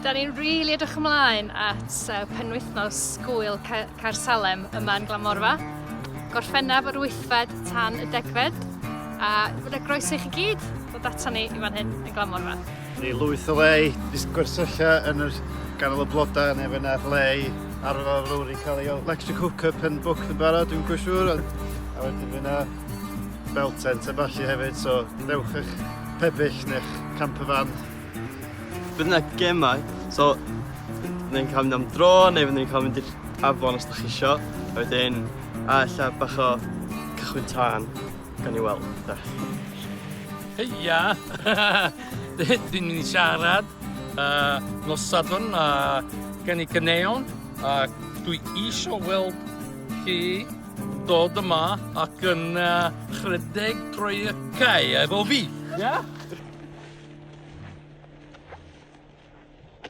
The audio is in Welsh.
Da ni'n rili really edrych ymlaen at penwythnos gwyl Caersalem yma yn Glanmorfa. Gorffennaf yr wythfed tan y degfed. A fod y groeso i chi gyd ddod ato ni i fan hyn yn Glanmorfa. Neu lwyth o le i gwersylla yn yr ganol y blodau neu fyna le i arfer lawr i cael ei electric hook-up yn booked yn barod, dwi'n gwybod siŵr. A wedyn fyna bell tent a ballu hefyd, so dewch eich pebyll neu'ch camper van. Bydd yna gemau, so fyddwn ni'n cael mynd am dro neu fyddwn ni'n cael mynd i'r afon os da chi isio. A wedyn, a ella bach o cychwyn tân, gawn ni weld. Da. Heia! Dwi'n mynd i siarad uh, nos Sadwrn a gen i ganeuon a dwi eisiau weld chi dod yma ac yn uh, rhedeg drwy y cae efo fi. Yeah?